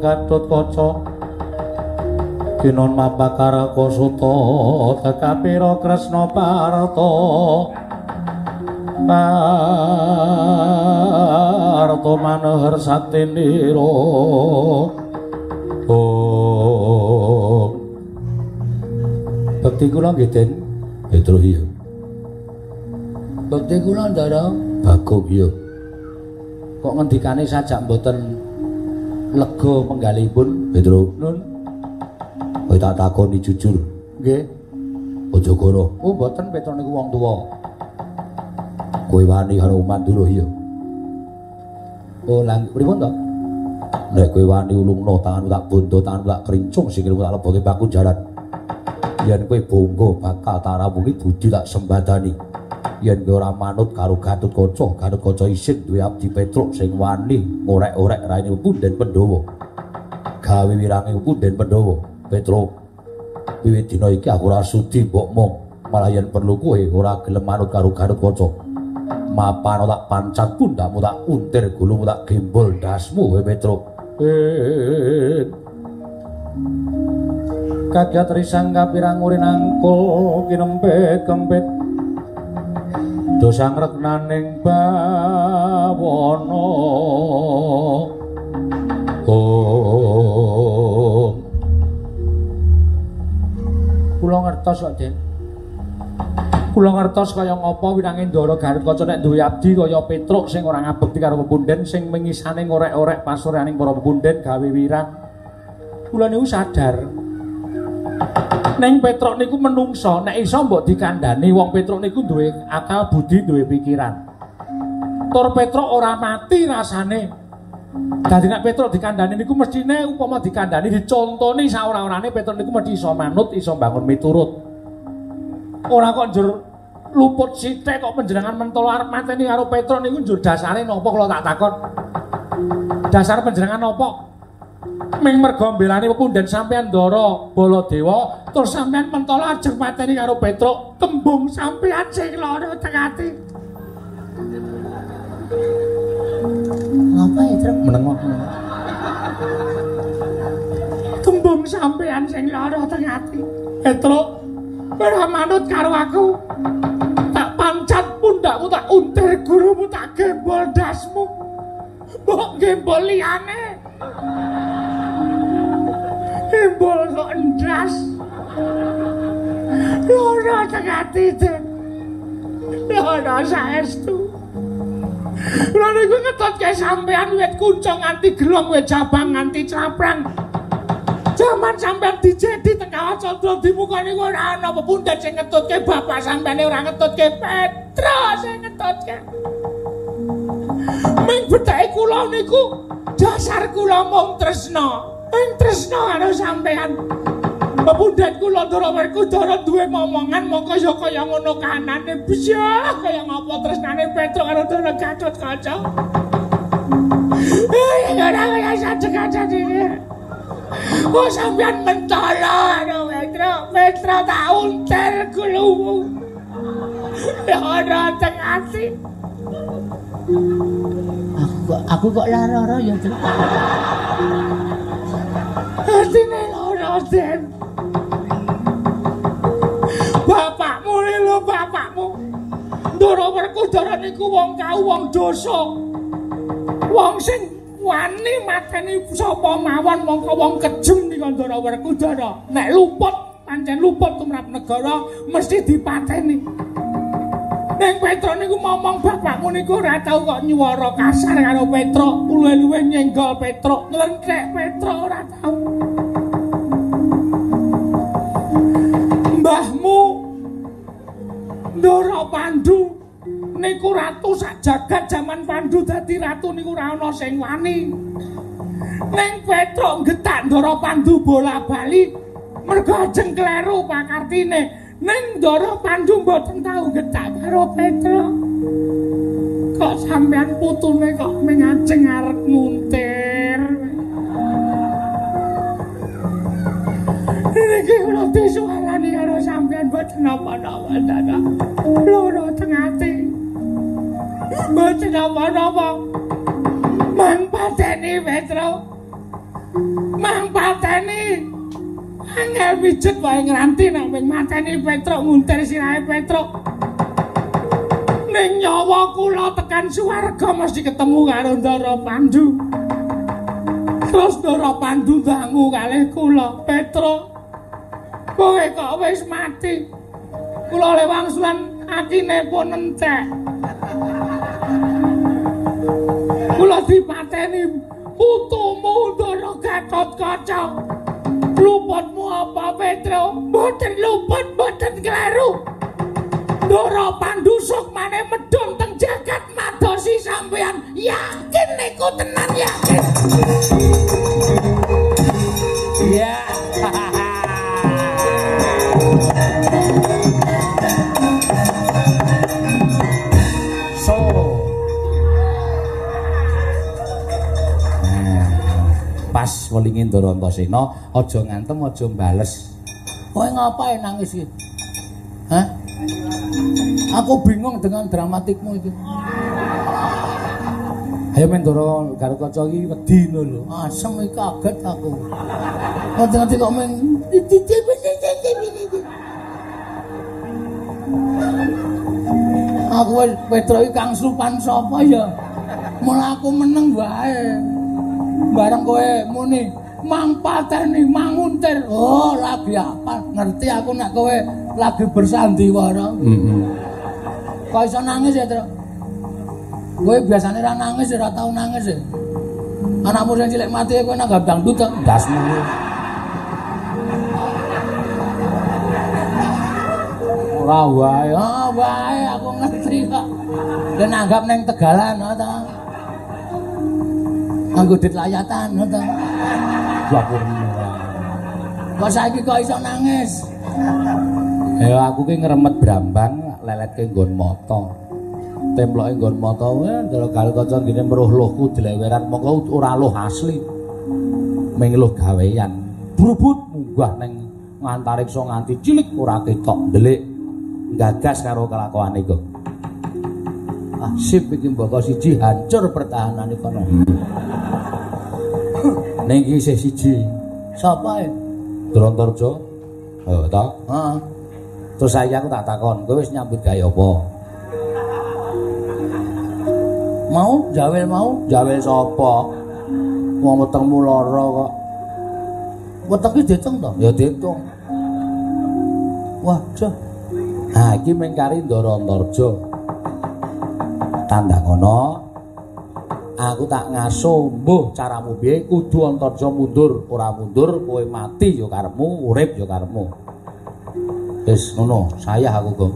Gatut Kaca kinon mapakaraka suta tekapira Kresna Parta Parta manohar satinira. Oh, bekti kula nggih Den Petro iya. Bekti kula Ndara Bagong iya. Kok ngendikane sajak mboten lega penggalipun Petro? Nun, kowe tak takoni jujur. Nggih. Aja goro. Oh mboten, Petro niku wong tuwa. Kowe wani karo Mandura iya? Oh lha pripun to? Nek kowe wani ulungno tanganmu tak bondo, tanganmu tak krincung, sikilmu tak leboke pakunjaran. Yen kowe bonggo bakal tak rawuhi budi tak sembadani. Yen kowe ora manut karo Gatut Kaca, Gatut Kaca isin duwe abdi Petruk sing wani ngorek-orek raine punden Pandhawa. Gawe wirange punden Pandhawa. Petruk, wiwit dina iki aku ora sudi mbok mong, malah yen perlu kowe ora gelem manut karo Gatut Kaca. Mapano tak pancat pundakmu tak untir gulumu tak gembol ndasmu kowe Petruk. Kagiat risang kapirang urin angkul kinempit kempit dosang reknaning bawana. Oh, kula ngertos kok Den. Kula ngertos kaya ngapa winange Ndara Gatut Kaca nek duwe abdi kaya Petruk sing ora ngabekti karo pepunden, sing mengisane ngorek-orek pasuryaning para pepunden gawe wirang. Kula niku sadar. Ning Petruk niku menungso, nek iso mbok dikandhani wong Petruk niku duwe akal budi, duwe pikiran. Tur Petruk ora mati rasane. Dadi nek Petruk dikandhani niku mestine upama dikandhani dicontoni saora-orane Petruk niku mesti iso manut, iso mbangun miturut. Ora kok njur luput sithik kok panjenengan mentolo arep mateni karo Petruk niku njur dasare napa kula tak takon. Dasar panjenengan napa? Ming merga mbelani pepunden sampean Ndara Baladewa terus sampean mentolo ajeng mateni karo Petruk, tembung sampean sing lara teng ati. Ngapa ya, Truk? Meneng. Tembung sampean sing lara teng ati. Petruk ora manut karo aku. Tak pancat pundakmu, tak untir gurumu, tak gembol dasmu. Mbok gembol liyane. Gembol kok endas. Lara teng ati, Den. Lara saestu. Lha niku ngetutke sampean wit kuncung nganti gelong, wit jabang nganti caprang. Jaman sampean dijedi teng Kawah Candra Dimuka niku ora ana pepunden sing ngetutke, bapak sampeane ora ngetutke, Petro sing ngetutke. Ming betheke kula niku dasar kula mung tresna. Ing tresna karo sampean. Pepunden kula Ndara Werkudara duwe momongan mongko ya kaya ngono kanane. Bisa kaya ngapa tresnane Petro karo Ndara Gatut Kaca. Ora kaya sadeg-sadeg iki. Oh sampean mentolo karo Petro, Petro tak untir gulumu. Ora teng ati. Aku kok lara ya, Truk. Atine lara, Den. Bapakmu lho, bapakmu. Ndara Werkudara niku wong kau wong dosa. Wong sing wani mateni sapa mawon mongko wong kejem nika Ndara Werkudara. Nek luput, pancen luput tumrap negara mesti dipateni. Ning Petro niku momong bapakmu niku ora tau kok nyuwara kasar karo Petro, luwe-luwe nyenggol Petro, nglenthek Petro ora tau. Mbahmu Ndara Pandu niku ratu sak jagat, jaman Pandu dadi ratu niku ora ana sing wani. Ning Petruk nggetak Ndara Pandu bola-bali. Mergo ajeng kleru pakartine. Ning Ndara Pandu mboten tau getak karo Petruk. Kok sampean putune kok ming ajeng arep nguntir. Niki kula disuwarani karo sampean mboten napa-napa ta. Loro teng ati. Mboten napa-napa. Mang pateni Petruk. Mang pateni. Angel pijet wae ngranti nek wing mateni Petruk nguntir sirahe Petruk. Ning nyawa kula tekan swarga mesti ketemu karo Ndara Pandu. Terus Ndara Pandu dangu kalih kula, Petruk. Kowe kok wis mati. Kula lewangsulan akine pun entek. Kula dipateni putumu Ndara Gatotkaca. Luputmu apa Petruk? Mboten luput, mboten kleru. Ndara Pandu sukmane medhun teng jagat madosi sampean. Yakin niku tenan yakin. Ya. So. Pas welinge Ndara Antasena aja ngantem aja bales. Kowe ngapain nangis iki? Hah? Aku bingung dengan dramatikmu iki. Ayo men Ndara Garukaca iki wedi ngono lho. Asem iki kaget aku. Ngerti-ngerti kok men aku wis Petruk iki kang slupan sapa ya? Mula aku meneng wae. Bareng kowe muni mang pateni manguntir. Oh, lagi apa? Ngerti aku nek kowe lagi bersandiwara. Heeh. Kok iso nangis ya, Truk? Kowe biasane ora nangis, ora tau nangis ya. Anakmu sing cilik mati kowe nanggap dangdut to ndasmu. Ora wae, ah wae aku ngerti kok. Kowe nanggap ning Tegalan ta. Nganggo dit layatan to. Kok saiki kok iso nangis? Ya aku ki ngremet brambang leletke nggon mata. Temploke nggon mata kuwi ndelok Garukaca ngene meruh luhku dileweran mongko ora luh asli. Ming luh gawean. Brubut munggah ning ngantariksa nganti cilik ora ketok ndelik. Gagas karo kelakuane kok. Ah sip iki mboko siji hancur pertahanane kono. Ning iki isih siji. Sapa e? Drontarja. Oh ta? Heeh. Terus saiki aku tak takon, kowe wis nyambut gawe apa? Mau jawel mau? Jawel sapa? Wong wetengmu lara kok. Weteng iki diitung to? Ya diitung. Wah, jah. Ha iki mung kari Ndara Antarja. Tandang ngono. Aku tak ngaso mbuh caramu piye kudu Antarja mundur, ora mundur kowe mati ya karepmu, urip ya karepmu. Wis ngono, sayah aku, Gong.